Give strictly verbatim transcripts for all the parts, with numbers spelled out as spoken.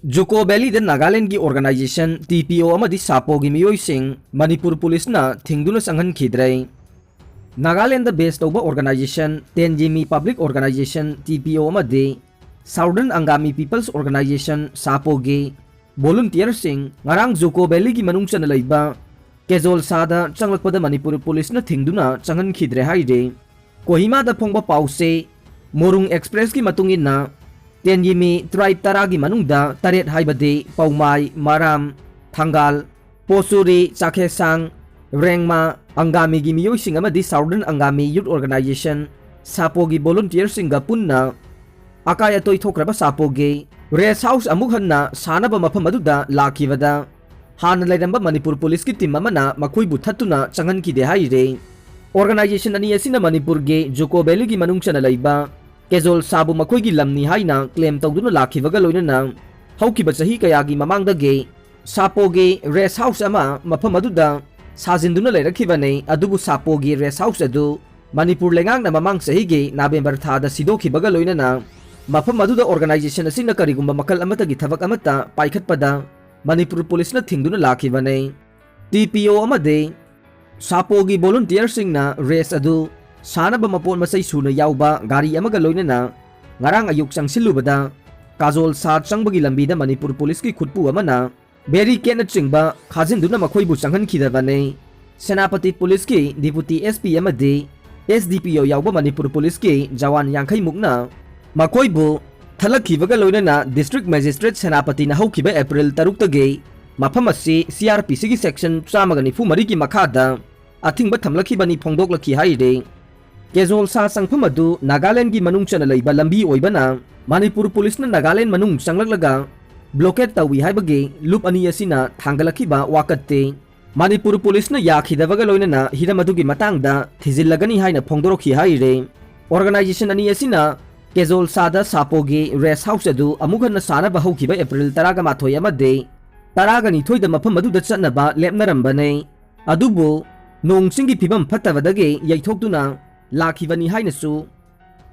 ꯖꯨꯀꯣ valid ꯅꯥꯒꯥꯂꯦꯟꯗꯒꯤ organisation T P O ꯑꯃꯗꯤ ꯁꯥꯄꯣꯒꯤ ꯃꯤꯑꯣꯏꯁꯤꯡ ꯃꯅꯤꯄꯨꯔ ꯄꯨꯂꯤꯁꯅ ꯊꯤꯡꯗꯨꯅ ꯆꯪꯍꯟꯈꯤꯗ꯭ꯔꯦ꯫ ꯅꯥꯒꯥꯂꯦꯟꯗ ꯕꯦꯁ ꯇꯧꯕ organisation Tenyimi public organisation T P O ꯑꯃꯗꯤ ꯁꯥꯎꯗꯔꯟ ꯑꯪꯒꯥꯃꯤ ꯄꯤꯄꯜꯁ ꯑꯣꯔꯒꯅꯥꯏꯖꯦꯁꯟ ꯁꯥꯄꯣꯒꯤ ꯚꯣꯂꯨꯟꯇꯤꯌꯔꯁꯤꯡ ꯉꯔꯥꯡ ꯖꯨꯀꯣ ꯚꯦꯂꯤꯒꯤ ꯃꯅꯨꯡ ꯆꯟꯅ ꯂꯩꯕ ꯀꯦꯖꯣꯜꯁꯥꯗ ꯆꯪꯂꯛꯄꯗ ꯃꯅꯤꯄꯨꯔ ꯄꯨꯂꯤꯁꯅ ꯊꯤꯡꯗꯨꯅ ꯆꯪꯍꯟꯈꯤꯗ꯭ꯔꯦ ꯍꯥꯏꯔꯤ꯫ ꯀꯣꯍꯤꯃꯥꯗ ꯐꯣꯡꯕ ꯄꯥꯎꯁꯦ ꯃꯣꯔꯨꯡ ꯑꯦꯛꯁꯄ꯭ꯔꯦꯁꯀꯤ ꯃꯇꯨꯡ ꯏꯟꯅ, ꯇꯦꯟꯌꯤꯃꯤ ꯇ꯭ꯔꯥꯏꯕ ꯇꯔꯥꯒꯤ ꯃꯅꯨꯡꯗ ꯇꯔꯦꯠ ꯍꯥꯏꯕꯗꯤ ꯄꯧꯃꯥꯏ, ꯃꯔꯥꯝ, ꯊꯪꯒꯥꯜ, ꯄꯣꯆꯨꯔꯤ, ꯆꯥꯈꯦꯁꯥꯡ, ꯔꯦꯡꯃꯥ, ꯑꯪꯒꯥꯃꯤꯒꯤ ꯃꯤꯑꯣꯏꯁꯤꯡ ꯑꯃꯗꯤ ꯁꯥꯎꯗꯔꯟ ꯑꯪꯒꯥꯃꯤ ꯌꯨꯠ ꯑꯣꯔꯒꯅꯥꯏꯖꯦꯁꯟ ꯁꯥꯄꯣꯒꯤ ꯚꯣꯂꯨꯟꯇꯤꯌꯔꯁꯤꯡꯒ ꯄꯨꯟꯅ ꯑꯀꯥꯏ ꯑꯇꯣꯏ ꯊꯣꯛꯈ꯭ꯔꯕ ꯁꯥꯄꯣꯒꯤ ꯔꯦꯁ ꯍꯥꯎꯁ ꯑꯃꯨꯛ ꯍꯟꯅ ꯁꯥꯅꯕ ꯃꯐꯝ ꯑꯗꯨꯗ ꯂꯥꯛꯈꯤꯕꯗ, ꯍꯥꯟꯅ ꯂꯩꯔꯝꯕ ꯃꯅꯤꯄꯨꯔ ꯄꯨꯂꯤꯁꯀꯤ ꯇꯤꯝ ꯑꯃꯅ ꯃꯈꯣꯏꯕꯨ ꯊꯠꯇꯨꯅ ꯆꯪꯍꯟꯈꯤꯗꯦ ꯍꯥꯏꯔꯤ꯫ ꯑꯣꯔꯒꯅꯥꯏꯖꯦꯁꯟ ꯑꯅꯤ ꯑꯁꯤꯅ ꯃꯅꯤꯄꯨꯔꯒꯤ ꯖꯨꯀꯣ ꯚꯦꯂꯤꯒꯤ ꯃꯅꯨꯡ ꯆꯟꯅ ꯂꯩꯕ ꯀꯦꯖꯣꯜꯁꯥꯕꯨ ꯃꯈꯣꯏꯒꯤ ꯂꯝꯅꯤ ꯍꯥꯏꯅ ꯀ꯭ꯂꯦꯝ ꯇꯧꯗꯨꯅ ꯂꯥꯛꯈꯤꯕꯒ ꯂꯣꯏꯅꯅ, ꯍꯧꯈꯤꯕ ꯆꯍꯤ ꯀꯌꯥꯒꯤ ꯃꯃꯥꯡꯗꯒꯤ ꯁꯥꯄꯣꯒꯤ ꯔꯦꯁ ꯍꯥꯎꯁ ꯑꯃ ꯃꯐꯝ ꯑꯗꯨꯗ ꯁꯥꯖꯤꯟꯗꯨꯅ ꯂꯩꯔꯛꯈꯤꯕꯅꯤ꯫ ꯑꯗꯨꯕꯨ ꯁꯥꯄꯣꯒꯤ ꯔꯦꯁ ꯍꯥꯎꯁ ꯑꯗꯨ ꯃꯅꯤꯄꯨꯔ ꯂꯩꯉꯥꯛꯅ ꯃꯃꯥꯡ ꯆꯍꯤꯒꯤ ꯅꯕꯦꯝꯕꯔ ꯊꯥꯗ ꯁꯤꯗꯣꯛꯈꯤꯕꯒ ꯂꯣꯏꯅꯅ, ꯃꯐꯝ ꯑꯗꯨꯗ ꯑꯣꯔꯒꯅꯥꯏꯖꯦꯁꯟ ꯑꯁꯤꯅ ꯀꯔꯤꯒꯨꯝꯕ ꯃꯈꯜ ꯑꯃꯠꯇꯒꯤ ꯊꯕꯛ ꯑꯃꯠꯇ ꯄꯥꯏꯈꯠꯄꯗ ꯃꯅꯤꯄꯨꯔ ꯄꯨꯂꯤꯁꯅ ꯊꯤꯡꯗꯨꯅ ꯂꯥꯛꯈꯤꯕꯅꯤ꯫ ꯇꯤ ꯄꯤ ꯑꯣ ꯑꯃꯗꯤ ꯁꯥꯄꯣꯒꯤ ꯚꯣꯂꯨꯟꯇꯤꯌꯔꯁꯤꯡꯅ ꯔꯦꯁ ꯑꯗꯨ ꯁꯥꯅꯕ ꯃꯄꯣꯠ ꯃꯆꯩ ꯁꯨꯅ ꯌꯥꯎꯕ ꯒꯥꯔꯤ ꯑꯃꯒ ꯂꯣꯏꯅꯅ ꯉꯔꯥꯡ ꯑꯌꯨꯛ ꯆꯪꯁꯤꯜꯂꯨꯕꯗ, ꯀꯥꯖꯣꯜ ꯁꯥ ꯆꯪꯕꯒꯤ ꯂꯝꯕꯤꯗ ꯃꯅꯤꯄꯨꯔ ꯄꯨꯂꯤꯁꯀꯤ ꯈꯨꯠꯄꯨ ꯑꯃꯅ ꯕꯦꯔꯤꯀꯦꯠꯅꯆꯤꯡꯕ ꯈꯥꯖꯤꯟꯗꯨꯅ ꯃꯈꯣꯏꯕꯨ ꯆꯪꯍꯟꯈꯤꯗꯕꯅꯤ꯫ ꯁꯦꯅꯥꯄꯇꯤ ꯄꯨꯂꯤꯁꯀꯤ ꯗꯤꯄꯨꯇꯤ ꯑꯦꯁ ꯄꯤ ꯑꯃꯗꯤ ꯑꯦꯁ ꯗꯤ ꯄꯤ ꯑꯣ ꯌꯥꯎꯕ ꯃꯅꯤꯄꯨꯔ ꯄꯨꯂꯤꯁꯀꯤ ꯖꯋꯥꯟ ꯌꯥꯡꯈꯩ ꯃꯨꯛꯅ ꯃꯈꯣꯏꯕꯨ ꯊꯠꯂꯛꯈꯤꯕꯒ ꯂꯣꯏꯅꯅ ꯗꯤꯁꯇ꯭ꯔꯤꯛ ꯃꯦꯖꯤꯁꯇ꯭ꯔꯦꯠ ꯁꯦꯅꯥꯄꯇꯤꯅ ꯍꯧꯈꯤꯕ ꯑꯦꯄ꯭ꯔꯤꯜ ꯇꯔꯨꯛꯇꯒꯤ ꯃꯐꯝ ꯑꯁꯤ ꯁꯤ ꯑꯥꯔ ꯄꯤ ꯁꯤꯒꯤ ꯁꯦꯛꯁꯟ ꯆꯥꯝꯃꯒ ꯅꯤꯐꯨ ꯃꯔꯤꯒꯤ ꯃꯈꯥꯗ ꯑꯊꯤꯡꯕ ꯊꯝꯂꯛꯈꯤꯕꯅꯤ ꯐꯣꯡꯗꯣꯛꯂꯛꯈꯤ ꯍꯥꯏꯔꯤ꯫ ꯀꯦꯖꯣꯜ ꯁꯥ ꯆꯪꯐꯝ ꯑꯗꯨ ꯅꯥꯒꯥꯂꯦꯟꯗꯒꯤ ꯃꯅꯨꯡ ꯆꯟꯅ ꯂꯩꯕ ꯂꯝꯕꯤ ꯑꯣꯏꯕꯅ, ꯃꯅꯤꯄꯨꯔ ꯄꯨꯂꯤꯁꯅ ꯅꯥꯒꯥꯂꯦꯟ ꯃꯅꯨꯡ ꯆꯪꯂꯛꯂꯒ ꯕ꯭ꯂꯣꯀꯦꯠ ꯇꯧꯏ ꯍꯥꯏꯕꯒꯤ ꯂꯨꯞ ꯑꯅꯤ ꯑꯁꯤꯅ ꯊꯥꯡꯒꯠꯂꯛꯈꯤꯕ ꯋꯥꯀꯠꯇꯤ ꯃꯅꯤꯄꯨꯔ ꯄꯨꯂꯤꯁꯅ ꯌꯥꯈꯤꯗꯕꯒ ꯂꯣꯏꯅꯅ ꯍꯤꯔꯝ ꯑꯗꯨꯒꯤ ꯃꯇꯥꯡꯗ ꯊꯤꯖꯤꯜꯂꯒꯅꯤ ꯍꯥꯏꯅ ꯐꯣꯡꯗꯣꯔꯛꯈꯤ ꯍꯥꯏꯔꯤ꯫ ꯑꯣꯔꯒꯅꯥꯏꯖꯦꯁꯟ ꯑꯅꯤ ꯑꯁꯤꯅ ꯀꯦꯖꯣꯜ ꯁꯥꯗ ꯁꯥꯄꯣꯒꯤ ꯔꯦꯁ ꯍꯥꯎꯁ ꯑꯗꯨ ꯑꯃꯨꯛ ꯍꯟꯅ ꯁꯥꯅꯕ ꯍꯧꯈꯤꯕ ꯑꯦꯄ꯭ꯔꯤꯜ ꯇꯔꯥꯒ ꯃꯥꯊꯣꯏ ꯑꯃꯗꯤ ꯇꯔꯥꯒ ꯅꯤꯊꯣꯏꯗ ꯃꯐꯝ ꯑꯗꯨꯗ ꯆꯠꯅꯕ ꯂꯦꯞꯅꯔꯝꯕꯅꯤ꯫ ꯑꯗꯨꯕꯨ ꯅꯣꯡ ꯆꯤꯡꯒꯤ ꯐꯤꯕꯝ ꯐꯠꯇꯕꯗꯒꯤ ꯌꯩꯊꯣꯛꯇꯨꯅ ꯂꯥꯛꯈꯤꯕꯅꯤ ꯍꯥꯏꯅꯁꯨ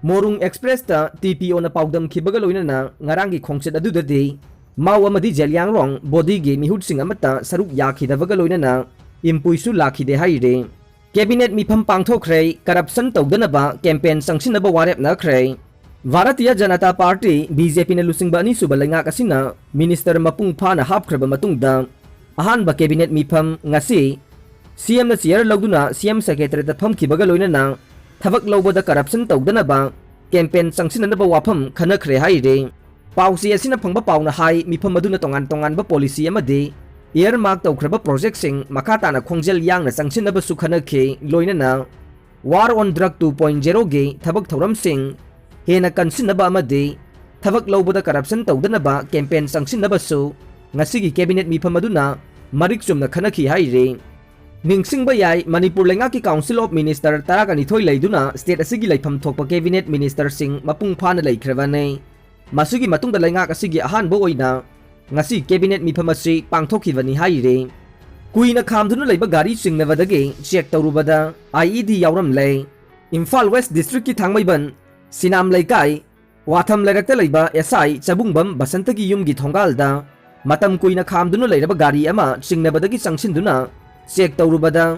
ꯃꯣꯔꯨꯡ ꯑꯦꯛꯁꯄ꯭ꯔꯦꯁꯇ ꯇꯤ ꯄꯤ ꯑꯣꯅ ꯄꯥꯎꯗꯝꯈꯤꯕꯒ ꯂꯣꯏꯅꯅ ꯉꯔꯥꯡꯒꯤ ꯈꯣꯡꯆꯠ ꯑꯗꯨꯗꯗꯤ ꯃꯥꯎ ꯑꯃꯗꯤ ꯖꯦꯂꯤꯌꯥꯡꯔꯣꯡ ꯕꯣꯗꯤꯒꯤ ꯃꯤꯍꯨꯠꯁꯤꯡ ꯑꯃꯠꯇ ꯁꯔꯨꯛ ꯌꯥꯈꯤꯗꯕꯒ ꯂꯣꯏꯅꯅ ꯏꯝꯄꯨꯏꯁꯨ ꯂꯥꯛꯈꯤꯗꯦ ꯍꯥꯏꯔꯤ꯫ ꯀꯦꯕꯤꯅꯦꯠ ꯃꯤꯐꯝ ꯄꯥꯡꯊꯣꯛꯈ꯭ꯔꯦ, ꯀꯔꯞꯁꯟ ꯇꯧꯗꯅꯕ campaign ꯆꯪꯁꯤꯟꯅꯕ ꯋꯥꯔꯦꯞꯅꯈ꯭ꯔꯦ꯫ Bharatiya Janata party, B J ꯄꯤꯅ ꯂꯨꯆꯤꯡꯕ ꯑꯅꯤꯁꯨꯕ ꯂꯩꯉꯥꯛ ꯑꯁꯤꯅ ꯃꯤꯅꯤꯁꯇꯔ ꯃꯄꯨꯡ ꯐꯥꯅ ꯍꯥꯞꯈ꯭ꯔꯕ ꯃꯇꯨꯡꯗ, ꯑꯍꯥꯟꯕ ꯀꯦꯕꯤꯅꯦꯠ ꯃꯤꯐꯝ ꯉꯁꯤ ꯁꯤ ꯑꯦꯝꯅ ꯆꯤꯌꯔ ꯂꯧꯗꯨꯅ ꯁꯤ ꯑꯦꯝ ꯁꯦꯀ꯭ꯔꯦꯇꯔꯤꯌꯦꯠꯇ ꯐꯝꯈꯤꯕꯒ ꯂꯣꯏꯅꯅ ꯊꯕꯛ ꯂꯧꯕꯗ ꯀꯔꯞꯁꯟ ꯇꯧꯗꯅꯕ ꯀꯦꯝꯄꯦꯟ ꯆꯪꯁꯤꯟꯅꯅꯕ ꯋꯥꯐꯝ ꯈꯟꯅꯈ꯭ꯔꯦ ꯍꯥꯏꯔꯤ꯫ ꯄꯥꯎꯆꯦ ꯑꯁꯤꯅ ꯐꯪꯕ ꯄꯥꯎꯅ ꯍꯥꯏ, ꯃꯤꯐꯝ ꯑꯗꯨꯅ ꯇꯣꯉꯥꯟ ꯇꯣꯉꯥꯟꯕ ꯄꯣꯂꯤꯁꯤ ꯑꯃꯗꯤ ꯏꯌꯔꯃꯥꯔꯛ ꯇꯧꯈ꯭ꯔꯕ ꯄ꯭ꯔꯣꯖꯦꯛꯁꯤꯡ ꯃꯈꯥ ꯇꯥꯅ ꯈꯣꯡꯖꯦꯜ ꯌꯥꯡꯅ ꯆꯪꯁꯤꯟꯅꯕꯁꯨ ꯈꯟꯅꯈꯤ꯫ ꯂꯣꯏꯅꯅ War on Drug two point zero ꯒꯤ ꯊꯕꯛ ꯊꯧꯔꯝꯁꯤꯡ ꯍꯦꯟꯅ ꯀꯟꯁꯤꯟꯅꯕ ꯑꯃꯗꯤ ꯊꯕꯛ ꯂꯧꯕꯗ ꯀꯔꯞꯁꯟ ꯇꯧꯗꯅꯕ ꯀꯦꯝꯄꯦꯟ ꯆꯪꯁꯤꯟꯅꯕꯁꯨ ꯉꯁꯤꯒꯤ ꯀꯦꯕꯤꯅꯦꯠ ꯃꯤꯐꯝ ꯑꯗꯨꯅ ꯃꯔꯤꯛ ꯆꯨꯝꯅ ꯈꯟꯅꯈꯤ ꯍꯥꯏꯔꯤ꯫ ꯅꯤꯡꯁꯤꯡꯕ ꯌꯥꯏ, ꯃꯅꯤꯄꯨꯔ ꯂꯩꯉꯥꯛꯀꯤ Council of Minister ꯇꯔꯥꯒ ꯅꯤꯊꯣꯏ ꯂꯩꯗꯨꯅ ꯁ꯭ꯇꯦꯠ ꯑꯁꯤꯒꯤ ꯂꯩꯐꯝ ꯊꯣꯛꯄ ꯀꯦꯕꯤꯅꯦꯠ ꯃꯤꯅꯤꯁꯇꯔꯁꯤꯡ ꯃꯄꯨꯡ ꯐꯥꯅ ꯂꯩꯈ꯭ꯔꯕꯅꯤ꯫ ꯃꯁꯤꯒꯤ ꯃꯇꯨꯡꯗ ꯂꯩꯉꯥꯛ ꯑꯁꯤꯒꯤ ꯑꯍꯥꯟꯕ ꯑꯣꯏꯅ ꯉꯁꯤ ꯀꯦꯕꯤꯅꯦꯠ ꯃꯤꯐꯝ ꯑꯁꯤ ꯄꯥꯡꯊꯣꯛꯈꯤꯕꯅꯤ ꯍꯥꯏꯔꯤ꯫ ꯀꯨꯏꯅ ꯈꯥꯝꯗꯨꯅ ꯂꯩꯕ ꯒꯥꯔꯤ ꯆꯤꯡꯅꯕꯗꯒꯤ ꯆꯦꯛ ꯇꯧꯔꯨꯕꯗ ꯑꯥꯏ ꯏ ꯗꯤ ꯌꯥꯎꯔꯝꯂꯦ꯫ ꯏꯝꯐꯥꯜ ꯋꯦꯁ ꯗꯤꯁꯇ꯭ꯔꯤꯛꯀꯤ ꯊꯥꯡꯃꯩꯕꯟ ꯁꯤꯅꯥꯝ ꯂꯩꯀꯥꯏ ꯋꯥꯊꯝ ꯂꯩꯔꯛꯇ ꯂꯩꯕ ꯑꯦꯁ ꯑꯥꯏ ꯆꯕꯨꯡꯕꯝ ꯕꯁꯟꯇꯒꯤ ꯌꯨꯝꯒꯤ ꯊꯣꯡꯒꯥꯜꯗ ꯃꯇꯝ ꯀꯨꯏꯅ ꯈꯥꯝꯗꯨꯅ ꯂꯩꯔꯕ ꯒꯥꯔꯤ ꯑꯃ ꯆꯤꯡꯅꯕꯗꯒꯤ ꯆꯪꯁꯤꯟꯗꯨꯅ ꯆꯦꯛ ꯇꯧꯔꯨꯕꯗ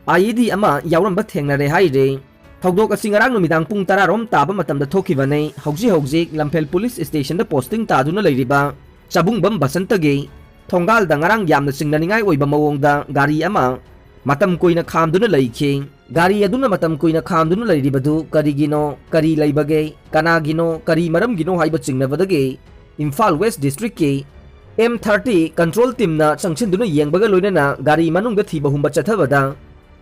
ꯑꯥꯏ ꯏ ꯗꯤ ꯑꯃ ꯌꯥꯎꯔꯝꯕ ꯊꯦꯡꯅꯔꯦ ꯍꯥꯏꯔꯤ꯫ ꯊꯧꯗꯣꯛ ꯑꯁꯤ ꯉꯔꯥꯡ ꯅꯨꯃꯤꯗꯥꯡ ꯄꯨꯡ ꯇꯔꯥ ꯔꯣꯝ ꯇꯥꯕ ꯃꯇꯝꯗ ꯊꯣꯛꯈꯤꯕꯅꯤ꯫ ꯍꯧꯖꯤꯛ ꯍꯧꯖꯤꯛ ꯂꯝꯐꯦꯜ ꯄꯨꯂꯤꯁ ꯁ꯭ꯇꯦꯁꯟꯗ ꯄꯣꯁꯇꯤꯡ ꯇꯥꯗꯨꯅ ꯂꯩꯔꯤꯕ ꯆꯕꯨꯡꯕꯝ ꯕꯁꯟꯇꯒꯤ ꯊꯣꯡꯒꯥꯜꯗ ꯉꯔꯥꯡ ꯌꯥꯝꯅ ꯆꯤꯡꯅꯅꯤꯡꯉꯥꯏ ꯑꯣꯏꯕ ꯃꯑꯣꯡꯗ ꯒꯥꯔꯤ ꯑꯃ ꯃꯇꯝ ꯀꯨꯏꯅ ꯈꯥꯝꯗꯨꯅ ꯂꯩꯈꯤ꯫ ꯒꯥꯔꯤ ꯑꯗꯨꯅ ꯃꯇꯝ ꯀꯨꯏꯅ ꯈꯥꯝꯗꯨꯅ ꯂꯩꯔꯤꯕꯗꯨ ꯀꯔꯤꯒꯤꯅꯣ, ꯀꯔꯤ ꯂꯩꯕꯒꯦ, ꯀꯅꯥꯒꯤꯅꯣ, ꯀꯔꯤ ꯃꯔꯝꯒꯤꯅꯣ ꯍꯥꯏꯕ ꯆꯤꯡꯅꯕꯗꯒꯤ ꯏꯝꯐꯥꯜ ꯋꯦꯁ ꯗꯤꯁꯇ꯭ꯔꯤꯛꯀꯤ ꯑꯦꯝ ꯊꯥꯔꯇꯤ ꯀꯟꯇ꯭ꯔꯣꯜ ꯇꯤꯝꯅ ꯆꯪꯁꯤꯟꯗꯨꯅ ꯌꯦꯡꯕꯒ ꯂꯣꯏꯅꯅ ꯒꯥꯔꯤ ꯃꯅꯨꯡꯗ ꯊꯤꯕ ꯍꯨꯝꯕ ꯆꯠꯊꯕꯗ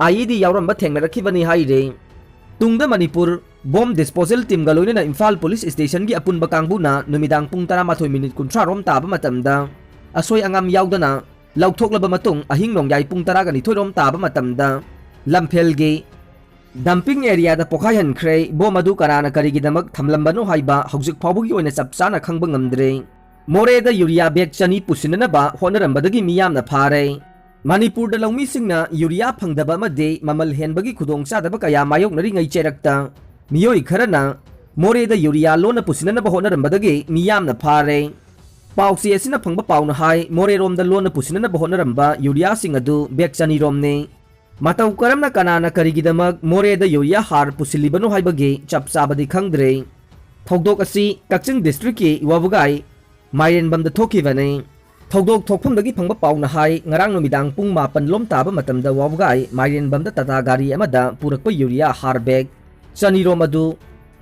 ꯑꯥꯏ ꯏ ꯗꯤ ꯌꯥꯎꯔꯝꯕ ꯊꯦꯡꯅꯔꯛꯈꯤꯕꯅꯤ ꯍꯥꯏꯔꯤ꯫ ꯇꯨꯡꯗ ꯃꯅꯤꯄꯨꯔ ꯕꯣꯝ ꯗꯤꯁꯄꯣꯖꯦꯜ ꯇꯤꯝꯒ ꯂꯣꯏꯅꯅ ꯏꯝꯐꯥꯜ ꯄꯨꯂꯤꯁ ꯁ꯭ꯇꯦꯁꯟꯒꯤ ꯑꯄꯨꯟꯕ ꯀꯥꯡꯕꯨꯅ ꯅꯨꯃꯤꯗꯥꯡ ꯄꯨꯡ ꯇꯔꯥꯃꯥꯊꯣꯏ ꯃꯤꯅꯤꯠ ꯀꯨꯟꯊ꯭ꯔꯥ ꯔꯣꯝ ꯇꯥꯕ ꯃꯇꯝꯗ ꯑꯁꯣꯏ ꯑꯉꯥꯝ ꯌꯥꯎꯗꯅ ꯂꯧꯊꯣꯛꯂꯕ ꯃꯇꯨꯡ ꯑꯍꯤꯡ ꯅꯣꯡꯌꯥꯏ ꯄꯨꯡ ꯇꯔꯥꯒ ꯅꯤꯊꯣꯏ ꯔꯣꯝ ꯇꯥꯕ ꯃꯇꯝꯗ ꯂꯝꯐꯦꯜꯒꯤ ꯗꯝꯄꯤꯡ ꯑꯦꯔꯤꯌꯥꯗ ꯄꯣꯈꯥꯏꯍꯟꯈ꯭ꯔꯦ꯫ ꯕꯣꯝ ꯑꯗꯨ ꯀꯅꯥꯅ ꯀꯔꯤꯒꯤꯗꯃꯛ ꯊꯝꯂꯝꯕꯅꯣ ꯍꯥꯏꯕ ꯍꯧꯖꯤꯛ ꯐꯥꯎꯕꯒꯤ ꯑꯣꯏꯅ ꯆꯞ ꯆꯥꯅ ꯈꯪꯕ ꯉꯝꯗ꯭ꯔꯦ꯫ ꯃꯣꯔꯦꯗ ꯌꯨꯔꯤꯌꯥ ꯕꯦꯒ ꯆꯅꯤ ꯄꯨꯁꯤꯟꯅꯅꯕ ꯍꯣꯠꯅꯔꯝꯕꯗꯒꯤ ꯃꯤꯌꯥꯝꯅ ꯐꯥꯔꯦ꯫ ꯃꯅꯤꯄꯨꯔꯗ ꯂꯧꯃꯤꯁꯤꯡꯅ ꯌꯨꯔꯤꯌꯥ ꯐꯪꯗꯕ ꯑꯃꯗꯤ ꯃꯃꯜ ꯍꯦꯟꯕꯒꯤ ꯈꯨꯗꯣꯡꯆꯥꯗꯕ ꯀꯌꯥ ꯃꯥꯌꯣꯛꯅꯔꯤꯉꯩ ꯆꯩꯔꯛꯇ ꯃꯤꯑꯣꯏ ꯈꯔꯅ ꯃꯣꯔꯦꯗ ꯌꯨꯔꯤꯌꯥ ꯂꯣꯟꯅ ꯄꯨꯁꯤꯟꯅꯅꯕ ꯍꯣꯠꯅꯔꯝꯕꯗꯒꯤ ꯃꯤꯌꯥꯝꯅ ꯐꯥꯔꯦ꯫ ꯄꯥꯎꯆꯦ ꯑꯁꯤꯅ ꯐꯪꯕ ꯄꯥꯎꯅ ꯍꯥꯏ, ꯃꯣꯔꯦꯔꯣꯝꯗ ꯂꯣꯟꯅ ꯄꯨꯁꯤꯟꯅꯅꯕ ꯍꯣꯠꯅꯔꯝꯕ ꯌꯨꯔꯤꯌꯥꯁꯤꯡ ꯑꯗꯨ ꯕꯦꯒ ꯆꯅꯤꯔꯣꯝꯅꯤ꯫ ꯃꯇꯧ ꯀꯔꯝꯅ ꯀꯅꯥꯅ ꯀꯔꯤꯒꯤꯗꯃꯛ ꯃꯣꯔꯦꯗ ꯌꯨꯔꯤꯌꯥ ꯍꯥꯔ ꯄꯨꯁꯤꯜꯂꯤꯕꯅꯣ ꯍꯥꯏꯕꯒꯤ ꯆꯞ ꯆꯥꯕꯗꯤ ꯈꯪꯗ꯭ꯔꯦ꯫ ꯊꯧꯗꯣꯛ ꯑꯁꯤ ꯀꯛꯆꯤꯡ ꯗꯤꯁꯇ꯭ꯔꯤꯛꯀꯤ ꯋꯥꯕꯒꯥꯏ ꯃꯥꯏꯔꯦꯟꯕꯝꯗ ꯊꯣꯛꯈꯤꯕꯅꯤ꯫ ꯊꯧꯗꯣꯛ ꯊꯣꯛꯐꯝꯗꯒꯤ ꯐꯪꯕ ꯄꯥꯎꯅ ꯍꯥꯏ, ꯉꯔꯥꯡ ꯅꯨꯃꯤꯗꯥꯡ ꯄꯨꯡ ꯃꯥꯄꯟ ꯂꯣꯝ ꯇꯥꯕ ꯃꯇꯝꯗ ꯋꯥꯕꯒꯥꯏ ꯃꯥꯏꯔꯦꯟꯕꯝꯗ ꯇꯥꯇꯥ ꯒꯥꯔꯤ ꯑꯃꯗ ꯄꯨꯔꯛꯄ ꯌꯨꯔꯤꯌꯥ ꯍꯥꯔ ꯕꯦꯒ ꯆꯅꯤꯔꯣꯝ ꯑꯗꯨ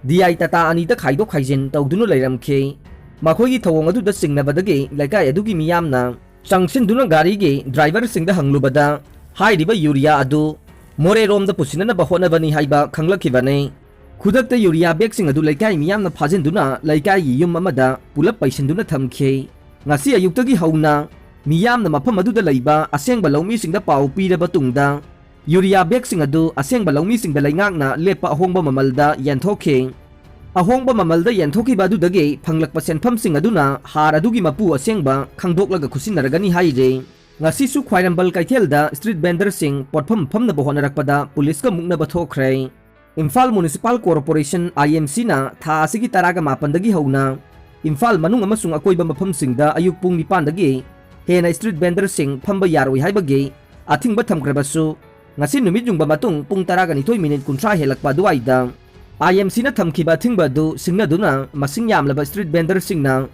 ꯗꯤ ꯑꯥꯏ ꯇꯥꯇꯥ ꯑꯅꯤꯗ ꯈꯥꯏꯗꯣꯛ ꯈꯥꯏꯖꯤꯟ ꯇꯧꯗꯨꯅ ꯂꯩꯔꯝꯈꯤ꯫ ꯃꯈꯣꯏꯒꯤ ꯊꯧꯑꯣꯡ ꯑꯗꯨꯗ ꯆꯤꯡꯅꯕꯗꯒꯤ ꯂꯩꯀꯥꯏ ꯑꯗꯨꯒꯤ ꯃꯤꯌꯥꯝꯅ ꯆꯪꯁꯤꯟꯗꯨꯅ ꯒꯥꯔꯤꯒꯤ ꯗ꯭ꯔꯥꯏꯚꯔꯁꯤꯡꯗ ꯍꯪꯂꯨꯕꯗ, ꯍꯥꯏꯔꯤꯕ ꯌꯨꯔꯤꯌꯥ ꯑꯗꯨ ꯃꯣꯔꯦꯔꯣꯝꯗ ꯄꯨꯁꯤꯟꯅꯅꯕ ꯍꯣꯠꯅꯕꯅꯤ ꯍꯥꯏꯕ ꯈꯪꯂꯛꯈꯤꯕꯅꯤ꯫ ꯈꯨꯗꯛꯇ ꯌꯨꯔꯤꯌꯥ ꯕꯦꯒꯁꯤꯡ ꯑꯗꯨ ꯂꯩꯀꯥꯏ ꯃꯤꯌꯥꯝꯅ ꯐꯥꯖꯤꯟꯗꯨꯅ ꯂꯩꯀꯥꯏꯒꯤ ꯌꯨꯝ ꯑꯃꯗ ꯄꯨꯂꯞ ꯄꯩꯁꯤꯟꯗꯨꯅ ꯊꯝꯈꯤ꯫ ꯉꯁꯤ ꯑꯌꯨꯛꯇꯒꯤ ꯍꯧꯅ ꯃꯤꯌꯥꯝꯅ ꯃꯐꯝ ꯑꯗꯨꯗ ꯂꯩꯕ ꯑꯁꯦꯡꯕ ꯂꯧꯃꯤꯁꯤꯡꯗ ꯄꯥꯎ ꯄꯤꯔꯕ ꯇꯨꯡꯗ, ꯌꯨꯔꯤꯌꯥ ꯕꯦꯒꯁꯤꯡ ꯑꯗꯨ ꯑꯁꯦꯡꯕ ꯂꯧꯃꯤꯁꯤꯡꯗ ꯂꯩꯉꯥꯛꯅ ꯂꯦꯞꯄ ꯑꯍꯣꯡꯕ ꯃꯃꯜꯗ ꯌꯦꯟꯊꯣꯛꯈꯤ꯫ ꯑꯍꯣꯡꯕ ꯃꯃꯜꯗ ꯌꯦꯟꯊꯣꯛꯈꯤꯕ ꯑꯗꯨꯗꯒꯤ ꯐꯪꯂꯛꯄ ꯁꯦꯟꯐꯝꯁꯤꯡ ꯑꯗꯨꯅ ꯍꯥꯔ ꯑꯗꯨꯒꯤ ꯃꯄꯨ ꯑꯁꯦꯡꯕ ꯈꯪꯗꯣꯛꯂꯒ ꯈꯨꯠꯁꯤꯟꯅꯔꯒꯅꯤ ꯍꯥꯏꯔꯤ꯫ ꯉꯁꯤꯁꯨ ꯈ꯭ꯋꯥꯏꯔꯝꯕꯜ ꯀꯩꯊꯦꯜꯗ ꯁ꯭ꯇ꯭ꯔꯤꯠ ꯚꯦꯟꯗꯔꯁꯤꯡ ꯄꯣꯠꯐꯝ ꯐꯝꯅꯕ ꯍꯣꯠꯅꯔꯛꯄꯗ ꯄꯨꯂꯤꯁꯀ ꯃꯨꯛꯅꯕ ꯊꯣꯛꯈ꯭ꯔꯦ꯫ ꯏꯝꯐꯥꯜ ꯃꯨꯅꯤꯁꯤꯄꯥꯜ ꯀꯣꯔꯄꯣꯔꯦꯁꯟ, ꯑꯥꯏ ꯑꯦꯝ ꯁꯤꯅ ꯊꯥ ꯑꯁꯤꯒꯤ ꯇꯔꯥꯒ ꯃꯥꯄꯟꯗꯒꯤ ꯍꯧꯅ ꯏꯝꯐꯥꯜ ꯃꯅꯨꯡ ꯑꯃꯁꯨꯡ ꯑꯀꯣꯏꯕ ꯃꯐꯝꯁꯤꯡꯗ ꯑꯌꯨꯛ ꯄꯨꯡ ꯅꯤꯄꯥꯟꯗꯒꯤ ꯍꯦꯟꯅ ꯁ꯭ꯇ꯭ꯔꯤꯠ ꯚꯦꯟꯗꯔꯁꯤꯡ ꯐꯝꯕ ꯌꯥꯔꯣꯏ ꯍꯥꯏꯕꯒꯤ ꯑꯊꯤꯡꯕ ꯊꯝꯈ꯭ꯔꯕꯁꯨ, ꯉꯁꯤ ꯅꯨꯃꯤꯠ ꯌꯨꯡꯕ ꯃꯇꯨꯡ ꯄꯨꯡ ꯇꯔꯥꯒ ꯅꯤꯊꯣꯏ ꯃꯤꯅꯤꯠ ꯀꯨꯟꯊ꯭ꯔꯥ ꯍꯦꯜꯂꯛꯄ ꯑꯗꯨꯋꯥꯏꯗ ꯑꯥꯏ ꯑꯦꯝ ꯁꯤꯅ ꯊꯝꯈꯤꯕ ꯑꯊꯤꯡꯕ ꯑꯗꯨ ꯁꯤꯡꯅꯗꯨꯅ ꯃꯁꯤꯡ ꯌꯥꯝꯂꯕ ꯁ꯭ꯇ꯭ꯔꯤꯠ ꯚꯦꯟꯗꯔꯁꯤꯡꯅ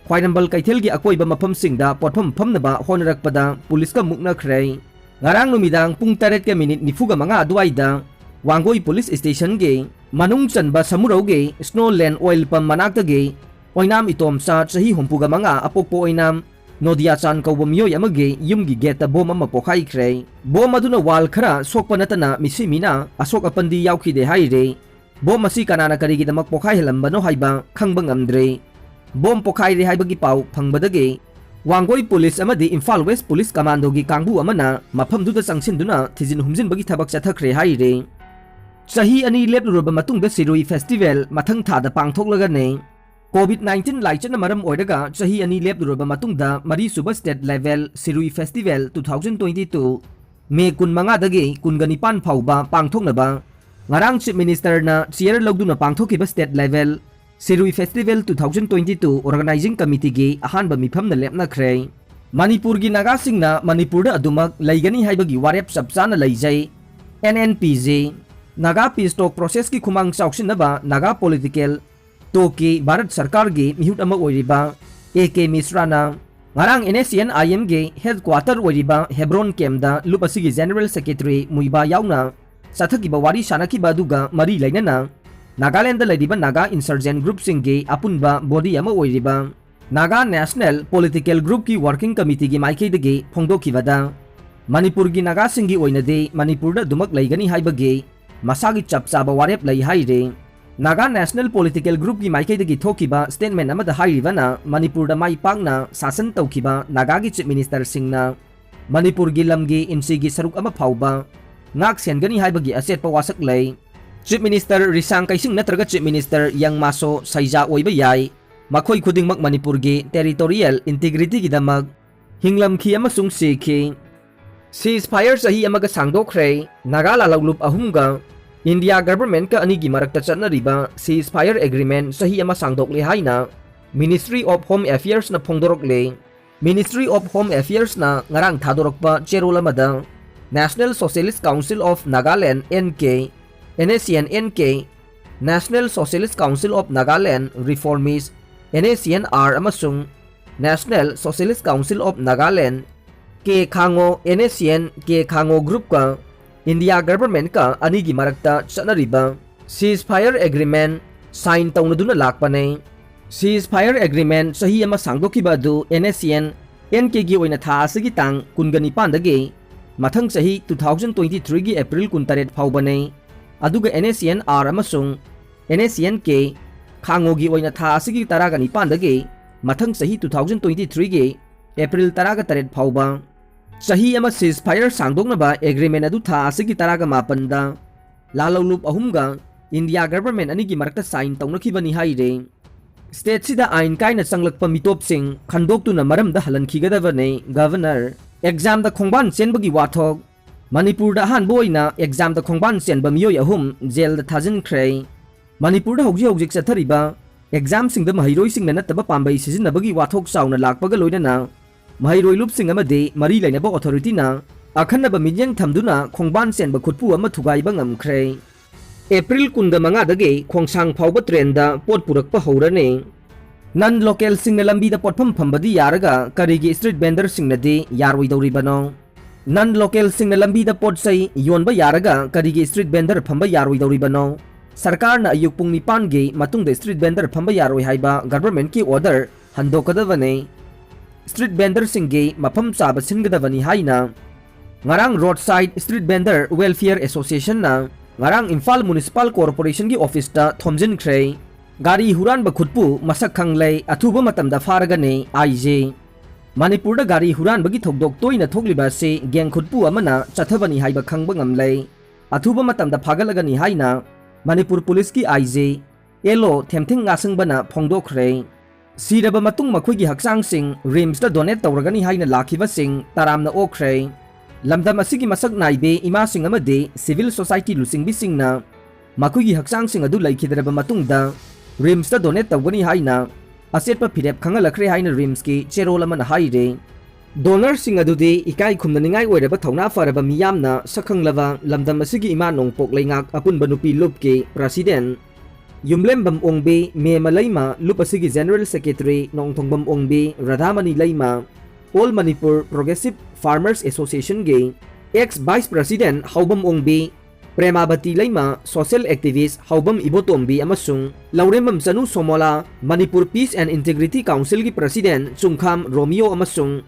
ꯈ꯭ꯋꯥꯏꯔꯝꯕꯜ ꯀꯩꯊꯦꯜꯒꯤ ꯑꯀꯣꯏꯕ ꯃꯐꯝꯁꯤꯡꯗ ꯄꯣꯠꯐꯝ ꯐꯝꯅꯕ ꯍꯣꯠꯅꯔꯛꯄꯗ ꯄꯨꯂꯤꯁꯀ ꯃꯨꯛꯅꯈ꯭ꯔꯦ꯫ ꯉꯔꯥꯡ ꯅꯨꯃꯤꯗꯥꯡ ꯄꯨꯡ ꯇꯔꯦꯠꯀ ꯃꯤꯅꯤꯠ ꯅꯤꯐꯨꯒ ꯃꯉꯥ ꯑꯗꯨꯋꯥꯏꯗ ꯋꯥꯡꯒꯣꯏ ꯄꯨꯂꯤꯁ ꯁ꯭ꯇꯦꯁꯟꯒꯤ ꯃꯅꯨꯡ ꯆꯟꯕ ꯁꯃꯨꯔꯧꯒꯤ ꯁ꯭ꯅꯣ ꯂꯦꯟ ꯑꯣꯏꯜ ꯄꯝ ꯃꯅꯥꯛꯇꯒꯤ ꯑꯣꯏꯅꯥꯝ ꯏꯇꯣꯝꯆꯥ, ꯆꯍꯤ ꯍꯨꯝꯐꯨꯒ ꯃꯉꯥ, ꯑꯄꯣꯛꯄ ꯑꯣꯏꯅꯥꯝ, ꯅꯣꯗꯤꯌꯥꯆꯥꯟ ꯀꯧꯕ ꯃꯤꯑꯣꯏ ꯑꯃꯒꯤ ꯌꯨꯝꯒꯤ ꯒꯦꯠꯇ ꯕꯣꯝ ꯑꯃ ꯄꯣꯈꯥꯏꯈ꯭ꯔꯦ꯫ ꯕꯣꯝ ꯑꯗꯨꯅ ꯋꯥꯜ ꯈꯔ ꯁꯣꯛꯄ ꯅꯠꯇꯅ ꯃꯤꯁꯤ ꯃꯤꯅꯥ ꯑꯁꯣꯛ ꯑꯄꯟꯗꯤ ꯌꯥꯎꯈꯤꯗꯦ ꯍꯥꯏꯔꯤ꯫ ꯕꯣꯝ ꯑꯁꯤ ꯀꯅꯥꯅ ꯀꯔꯤꯒꯤꯗꯃꯛ ꯄꯣꯈꯥꯏꯍꯜꯂꯝꯕꯅꯣ ꯍꯥꯏꯕ ꯈꯪꯕ ꯉꯝꯗ꯭ꯔꯤ꯫ ꯕꯣꯝ ꯄꯣꯈꯥꯏꯔꯦ ꯍꯥꯏꯕꯒꯤ ꯄꯥꯎ ꯐꯪꯕꯗꯒꯤ ꯋꯥꯡꯒꯣꯏ ꯄꯨꯂꯤꯁ ꯑꯃꯗꯤ ꯏꯝꯐꯥꯜ ꯋꯦꯁ ꯄꯨꯂꯤꯁ ꯀꯃꯥꯟꯗꯣꯒꯤ ꯀꯥꯡꯕꯨ ꯑꯃꯅ ꯃꯐꯝꯗꯨꯗ ꯆꯪꯁꯤꯟꯗꯨꯅ ꯊꯤꯖꯤꯟ ꯍꯨꯝꯖꯤꯟꯕꯒꯤ ꯊꯕꯛ ꯆꯠꯊꯈ꯭ꯔꯦ ꯍꯥꯏꯔꯤ꯫ ꯆꯍꯤ ꯑꯅꯤ ꯂꯦꯞꯂꯨꯔꯕ ꯃꯇꯨꯡꯗ ꯁꯤꯔꯨꯏ ꯐꯦꯁꯇꯤꯚꯦꯜ ꯃꯊꯪ ꯊꯥꯗ ꯄꯥꯡꯊꯣꯛꯂꯒꯅꯤ꯫ ꯀꯣꯚꯤꯗ ꯅꯥꯏꯟꯇꯤꯟ ꯂꯥꯏꯆꯠꯅ ꯃꯔꯝ ꯑꯣꯏꯔꯒ ꯆꯍꯤ ꯑꯅꯤ ꯂꯦꯞꯂꯨꯔꯕ ꯃꯇꯨꯡꯗ ꯃꯔꯤꯁꯨꯕ state level Shirui festival two thousand twenty two May ꯀꯨꯟꯃꯉꯥꯗꯒꯤ ꯀꯨꯟꯒ ꯅꯤꯄꯥꯟ ꯐꯥꯎꯕ ꯄꯥꯡꯊꯣꯛꯅꯕ ꯉꯔꯥꯡ ꯆꯤꯐ ꯃꯤꯅꯤꯁꯇꯔꯅ ꯆꯤꯌꯔ ꯂꯧꯗꯨꯅ ꯄꯥꯡꯊꯣꯛꯈꯤꯕ state level Shirui Festival two thousand twenty two Organizing Committeeꯒꯤ ꯑꯍꯥꯟꯕ ꯃꯤꯐꯝꯅ ꯂꯦꯞꯅꯈ꯭ꯔꯦ꯫ ꯃꯅꯤꯄꯨꯔꯒꯤ ꯅꯥꯒꯥꯁꯤꯡꯅ ꯃꯅꯤꯄꯨꯔꯗ ꯑꯗꯨꯃꯛ ꯂꯩꯒꯅꯤ ꯍꯥꯏꯕꯒꯤ ꯋꯥꯔꯦꯞ ꯆꯞ ꯆꯥꯅ ꯂꯩꯖꯩ꯫ N N P G, Naga Peace Talk Processꯀꯤ ꯈꯨꯃꯥꯡ ꯆꯥꯎꯁꯤꯟꯅꯕ ꯅꯥꯒꯥ political talkꯀꯤ ꯚꯥꯔꯠ ꯁꯔꯀꯥꯔꯒꯤ ꯃꯤꯍꯨꯠ ꯑꯃ ꯑꯣꯏꯔꯤꯕ A K ꯃꯤꯁ꯭ꯔꯥꯅ ꯉꯔꯥꯡ N S C N I Mꯒꯤ headquarter ꯑꯣꯏꯔꯤꯕ ꯍꯦꯕ꯭ꯔꯣꯟ campꯇ ꯂꯨꯞ ꯑꯁꯤꯒꯤ General Secretary ꯃꯨꯏꯕꯥ ꯌꯥꯎꯅ ꯆꯠꯊꯈꯤꯕ ꯋꯥꯔꯤ ꯁꯥꯟꯅꯈꯤꯕ ꯑꯗꯨꯒ ꯃꯔꯤ ꯂꯩꯅꯅ ꯅꯥꯒꯥꯂꯦꯟꯗ ꯂꯩꯔꯤꯕ ꯅꯥꯒꯥ insurgent groupꯁꯤꯡꯒꯤ ꯑꯄꯨꯟꯕ body ꯑꯃ ꯑꯣꯏꯔꯤꯕ Naga National Political Groupꯀꯤ Working Committeeꯒꯤ ꯃꯥꯏꯀꯩꯗꯒꯤ ꯐꯣꯡꯗꯣꯛꯈꯤꯕꯗ, ꯃꯅꯤꯄꯨꯔꯒꯤ ꯅꯥꯒꯥꯁꯤꯡꯒꯤ ꯑꯣꯏꯅꯗꯤ ꯃꯅꯤꯄꯨꯔꯗ ꯑꯗꯨꯃꯛ ꯂꯩꯒꯅꯤ ꯍꯥꯏꯕꯒꯤ ꯃꯁꯥꯒꯤ ꯆꯞ ꯆꯥꯕ ꯋꯥꯔꯦꯞ ꯂꯩ ꯍꯥꯏꯔꯤ꯫ Naga National Political Groupꯀꯤ ꯃꯥꯏꯀꯩꯗꯒꯤ ꯊꯣꯛꯈꯤꯕ statement ꯑꯃꯗ ꯍꯥꯏꯔꯤꯕꯅ, ꯃꯅꯤꯄꯨꯔꯗ ꯃꯥꯏ ꯄꯥꯛꯅ ꯁꯥꯁꯟ ꯇꯧꯈꯤꯕ ꯅꯥꯒꯥꯒꯤ Chief Ministerꯁꯤꯡꯅ ꯃꯅꯤꯄꯨꯔꯒꯤ ꯂꯝꯒꯤ ꯏꯟꯆꯤꯒꯤ ꯁꯔꯨꯛ ꯑꯃ ꯐꯥꯎꯕ ꯉꯥꯛ ꯁꯦꯟꯒꯅꯤ ꯍꯥꯏꯕꯒꯤ ꯑꯆꯦꯠꯄ ꯋꯥꯁꯛ ꯂꯩ꯫ Chief Minister ꯔꯤꯁꯥꯡ ꯀꯩꯁꯤꯡ ꯅꯠꯇ꯭ꯔꯒ Chief Minister ꯌꯪ ꯃꯥꯁꯣ ꯁꯩꯖꯥ ꯑꯣꯏꯕ ꯌꯥꯏ꯫ ꯃꯈꯣꯏ ꯈꯨꯗꯤꯡꯃꯛ ꯃꯅꯤꯄꯨꯔꯒꯤ territorial integrityꯒꯤꯗꯃꯛ ꯍꯤꯡꯂꯝꯈꯤ ꯑꯃꯁꯨꯡ ꯁꯤꯈꯤ꯫ Ceasefire ꯆꯍꯤ ꯑꯃꯒ ꯁꯥꯡꯗꯣꯛꯈ꯭ꯔꯦ꯫ ꯅꯥꯒꯥ ꯂꯥꯂꯧꯂꯨꯞ ꯑꯍꯨꯝꯒ India governmentꯀ ꯑꯅꯤꯒꯤ ꯃꯔꯛꯇ ꯆꯠꯅꯔꯤꯕ ceasefire agreement ꯆꯍꯤ ꯑꯃ ꯁꯥꯡꯗꯣꯛꯂꯦ ꯍꯥꯏꯅ Ministry of Home Affairsꯅ ꯐꯣꯡꯗꯣꯔꯛꯂꯦ꯫ Ministry of Home Affairsꯅ ꯉꯔꯥꯡ ꯊꯥꯗꯣꯔꯛꯄ ꯆꯦꯔꯣꯜ ꯑꯃꯗ National Socialist Council of Nagaland, N K, N S C N, N K, National Socialist Council of Nagaland, Reformist, N S C N R, ꯑꯃꯁꯨꯡ National Socialist Council of Nagaland, K ꯈꯥꯡꯉꯣ, N S C N, K ꯈꯥꯡꯉꯣ groupꯀ India governmentꯀ ꯑꯅꯤꯒꯤ ꯃꯔꯛꯇ ꯆꯠꯅꯔꯤꯕ ceasefire agreement sign ꯇꯧꯅꯗꯨꯅ ꯂꯥꯛꯄꯅꯦ꯫ Ceasefire agreement ꯆꯍꯤ ꯑꯃ ꯁꯥꯡꯗꯣꯛꯈꯤꯕ ꯑꯗꯨ N S C N, N Kꯒꯤ ꯑꯣꯏꯅ ꯊꯥ ꯑꯁꯤꯒꯤ ꯇꯥꯡ ꯀꯨꯟꯒ ꯅꯤꯄꯥꯟꯗꯒꯤ ꯃꯊꯪ ꯆꯍꯤ two thousand twenty threeꯒꯤ April ꯀꯨꯟꯇꯔꯦꯠ ꯐꯥꯎꯕꯅꯦ꯫ ꯑꯗꯨꯒ N S C N R ꯑꯃꯁꯨꯡ N S C N K ꯈꯥꯡꯉꯣꯒꯤ ꯑꯣꯏꯅ ꯊꯥ ꯑꯁꯤꯒꯤ ꯇꯔꯥꯒ ꯅꯤꯄꯥꯟꯗꯒꯤ ꯃꯊꯪ ꯆꯍꯤ two thousand twenty threeꯒꯤ April ꯇꯔꯥꯒ ꯇꯔꯦꯠ ꯐꯥꯎꯕ ꯆꯍꯤ ꯑꯃ ceasefire ꯁꯥꯡꯗꯣꯛꯅꯕ agreement ꯑꯗꯨ ꯊꯥ ꯑꯁꯤꯒꯤ ꯇꯔꯥꯒ ꯃꯥꯄꯟꯗ ꯂꯥꯂꯧꯂꯨꯞ ꯑꯍꯨꯝꯒ India government ꯑꯅꯤꯒꯤ ꯃꯔꯛꯇ sign ꯇꯧꯅꯈꯤꯕꯅꯤ ꯍꯥꯏꯔꯤ꯫ Stateꯁꯤꯗ ꯑꯥꯏꯟ ꯀꯥꯏꯅ ꯆꯪꯂꯛꯄ ꯃꯤꯇꯣꯞꯁꯤꯡ ꯈꯟꯗꯣꯛꯇꯨꯅ ꯃꯔꯝꯗ ꯍꯜꯍꯟꯈꯤꯒꯗꯕꯅꯤ꯫ Governor, examꯗ ꯈꯣꯡꯕꯥꯟ ꯆꯦꯟꯕꯒꯤ ꯋꯥꯊꯣꯛ꯫ ꯃꯅꯤꯄꯨꯔꯗ ꯑꯍꯥꯟꯕ ꯑꯣꯏꯅ examꯗ ꯈꯣꯡꯕꯥꯟ ꯆꯦꯟꯕ ꯃꯤꯑꯣꯏ ꯑꯍꯨꯝ jailꯗ ꯊꯥꯖꯤꯟꯈ꯭ꯔꯦ꯫ ꯃꯅꯤꯄꯨꯔꯗ ꯍꯧꯖꯤꯛ ꯍꯧꯖꯤꯛ ꯆꯠꯊꯔꯤꯕ ꯑꯦꯛꯖꯥꯝꯁꯤꯡꯗ ꯃꯍꯩꯔꯣꯏꯁꯤꯡꯅ ꯅꯠꯇꯕ ꯄꯥꯝꯕꯩ ꯁꯤꯖꯤꯟꯅꯕꯒꯤ ꯋꯥꯊꯣꯛ ꯆꯥꯎꯅ ꯂꯥꯛꯄꯒ ꯂꯣꯏꯅꯅ ꯃꯍꯩꯔꯣꯏ ꯂꯨꯞꯁꯤꯡ ꯑꯃꯗꯤ ꯃꯔꯤ ꯂꯩꯅꯕ ꯑꯣꯊꯣꯔꯤꯇꯤꯅ ꯑꯈꯟꯅꯕ ꯃꯤꯠꯌꯦꯡ ꯊꯝꯗꯨꯅ ꯈꯣꯡꯕꯥꯟ ꯆꯦꯟꯕ ꯈꯨꯠꯄꯨ ꯑꯃ ꯊꯨꯒꯥꯏꯕ ꯉꯝꯈ꯭ꯔꯦ꯫ ꯑꯦꯄ꯭ꯔꯤꯜ ꯀꯨꯟꯒ ꯃꯉꯥꯗꯒꯤ ꯈꯣꯡꯁꯥꯡ ꯐꯥꯎꯕ ꯇ꯭ꯔꯦꯟꯗ ꯄꯣꯠ ꯄꯨꯔꯛꯄ ꯍꯧꯔꯅꯤ꯫ ꯅꯟ ꯂꯣꯀꯦꯜꯁꯤꯡꯅ ꯂꯝꯕꯤꯗ ꯄꯣꯠꯐꯝ ꯐꯝꯕꯗꯤ ꯌꯥꯔꯒ ꯀꯔꯤꯒꯤ ꯁ꯭ꯇ꯭ꯔꯤꯠ ꯚꯦꯟꯗꯔꯁꯤꯡꯅꯗꯤ ꯌꯥꯔꯣꯏꯗꯧꯔꯤꯕꯅꯣ? ꯅꯟ ꯂꯣꯀꯦꯜꯁꯤꯡꯅ ꯂꯝꯕꯤꯗ ꯄꯣꯠ ꯆꯩ ꯌꯣꯟꯕ ꯌꯥꯔꯒ ꯀꯔꯤꯒꯤ ꯁ꯭ꯇ꯭ꯔꯤꯠ ꯚꯦꯟꯗꯔ ꯐꯝꯕ ꯌꯥꯔꯣꯏꯗꯧꯔꯤꯕꯅꯣ? ꯁꯔꯀꯥꯔꯅ ꯑꯌꯨꯛ ꯄꯨꯡ ꯅꯤꯄꯥꯟꯒꯤ ꯃꯇꯨꯡꯗ ꯁ꯭ꯇ꯭ꯔꯤꯠ ꯚꯦꯟꯗꯔ ꯐꯝꯕ ꯌꯥꯔꯣꯏ ꯍꯥꯏꯕ ꯒꯚꯔꯟꯃꯦꯟꯠꯀꯤ ꯑꯣꯔꯗꯔ ꯍꯟꯗꯣꯛꯀꯗꯕꯅꯤ꯫ ꯁ꯭ꯇ꯭ꯔꯤꯠ ꯚꯦꯟꯗꯔꯁꯤꯡꯒꯤ ꯃꯐꯝ ꯆꯥꯕ ꯁꯤꯟꯒꯗꯕꯅꯤ ꯍꯥꯏꯅ ꯉꯔꯥꯡ ꯔꯣꯗ ꯁꯥꯏꯗ ꯁ꯭ꯇ꯭ꯔꯤꯠ ꯚꯦꯟꯗꯔ ꯋꯦꯜꯐꯤꯌꯔ ꯑꯦꯁꯣꯁꯤꯌꯦꯁꯟꯅ ꯉꯔꯥꯡ ꯏꯝꯐꯥꯜ ꯃ꯭ꯌꯨꯅꯤꯁꯤꯄꯥꯜ ꯀꯣꯔꯄꯣꯔꯦꯁꯟꯒꯤ ꯑꯣꯐꯤꯁꯇ ꯊꯣꯝꯖꯤꯟꯈ꯭ꯔꯦ꯫ ꯒꯥꯔꯤ ꯍꯨꯔꯥꯟꯕ ꯈꯨꯠꯄꯨ ꯃꯁꯛ ꯈꯪꯂꯦ, ꯑꯊꯨꯕ ꯃꯇꯝꯗ ꯐꯥꯔꯒꯅꯤ, ꯑꯥꯏ ꯖꯦ꯫ ꯃꯅꯤꯄꯨꯔꯗ ꯒꯥꯔꯤ ꯍꯨꯔꯥꯟꯕꯒꯤ ꯊꯧꯗꯣꯛ ꯇꯣꯏꯅ ꯊꯣꯛꯂꯤꯕ ꯑꯁꯤ ꯒꯦꯡ ꯈꯨꯠꯄꯨ ꯑꯃꯅ ꯆꯠꯊꯕꯅꯤ ꯍꯥꯏꯕ ꯈꯪꯕ ꯉꯝꯂꯦ꯫ ꯑꯊꯨꯕ ꯃꯇꯝꯗ ꯐꯥꯒꯠꯂꯒꯅꯤ ꯍꯥꯏꯅ ꯃꯅꯤꯄꯨꯔ ꯄꯨꯂꯤꯁꯀꯤ ꯑꯥꯏ ꯖꯦ ꯑꯦꯜ ꯑꯣ ꯊꯦꯝꯊꯤꯡ ꯉꯥꯁꯪꯕꯅ ꯐꯣꯡꯗꯣꯛꯈ꯭ꯔꯦ꯫ ꯁꯤꯔꯕ ꯃꯇꯨꯡ ꯃꯈꯣꯏꯒꯤ ꯍꯛꯆꯥꯡꯁꯤꯡ ꯔꯤꯝꯁꯇ ꯗꯣꯅꯦꯠ ꯇꯧꯔꯒꯅꯤ ꯍꯥꯏꯅ ꯂꯥꯛꯈꯤꯕꯁꯤꯡ ꯇꯔꯥꯝꯅ ꯑꯣꯛꯈ꯭ꯔꯦ꯫ ꯂꯝꯗꯝ ꯑꯁꯤꯒꯤ ꯃꯁꯛ ꯅꯥꯏꯕꯤ ꯏꯃꯥꯁꯤꯡ ꯑꯃꯗꯤ ꯁꯤꯚꯤꯜ ꯁꯣꯁꯥꯏꯇꯤ ꯂꯨꯆꯤꯡꯕꯤꯁꯤꯡꯅ ꯃꯈꯣꯏꯒꯤ ꯍꯛꯆꯥꯡꯁꯤꯡ ꯑꯗꯨ ꯂꯩꯈꯤꯗ꯭ꯔꯕ ꯃꯇꯨꯡꯗ ꯔꯤꯝꯁꯇ ꯗꯣꯅꯦꯠ ꯇꯧꯒꯅꯤ ꯍꯥꯏꯅ ꯑꯆꯦꯠꯄ ꯐꯤꯔꯦꯞ ꯈꯪꯍꯜꯂꯛꯈ꯭ꯔꯦ ꯍꯥꯏꯅ ꯔꯤꯝꯁꯀꯤ ꯆꯦꯔꯣꯜ ꯑꯃꯅ ꯍꯥꯏꯔꯤ꯫ ꯗꯣꯅꯔꯁꯤꯡ ꯑꯗꯨꯗꯤ ꯏꯀꯥꯏ ꯈꯨꯝꯅꯅꯤꯡꯉꯥꯏ ꯑꯣꯏꯔꯕ ꯊꯧꯅꯥ ꯐꯔꯕ ꯃꯤꯌꯥꯝꯅ ꯁꯛꯈꯪꯂꯕ ꯂꯝꯗꯝ ꯑꯁꯤꯒꯤ ꯏꯃꯥ ꯅꯣꯡꯄꯣꯛ ꯂꯩꯉꯥꯛ ꯑꯄꯨꯟꯕ ꯅꯨꯄꯤ ꯂꯨꯞꯀꯤ ꯄ꯭ꯔꯁꯤꯗꯦꯟ ꯌꯨꯝꯂꯦꯝꯕꯝ ꯑꯣꯡꯕꯤ ꯃꯦꯃ ꯂꯩꯃ, ꯂꯨꯞ ꯑꯁꯤꯒꯤ general secretary Nongthongbam Ongbi Radhamani Leima, all Manipur progressive farmers ꯑꯦꯁꯣꯁꯤꯌꯦꯁꯟꯒꯤ ex vice president Haobam Ongbi, Premabati Leima, social activist Haobam Ibotombi ꯑꯃꯁꯨꯡ Laurembam Chanu Somola, Manipur peace and integrity ꯀꯥꯎꯟꯁꯤꯜꯒꯤ ꯄ꯭ꯔꯁꯤꯗꯦꯟ ꯆꯨꯡꯈꯥꯝ ꯔꯣꯃꯤꯌꯣ ꯑꯃꯁꯨꯡ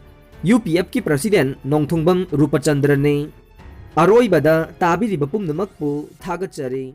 ꯌꯨ ꯄꯤ ꯑꯦꯐꯀꯤ ꯄ꯭ꯔꯁꯤꯗꯦꯟ ꯅꯣꯡꯊꯣꯡꯕꯝ ꯔꯨꯄꯆꯟꯗ꯭ꯔꯅꯤ꯫ ꯑꯔꯣꯏꯕꯗ ꯇꯥꯕꯤꯔꯤꯕ ꯄꯨꯝꯅꯃꯛꯄꯨ ꯊꯥꯒꯠꯆꯔꯤ꯫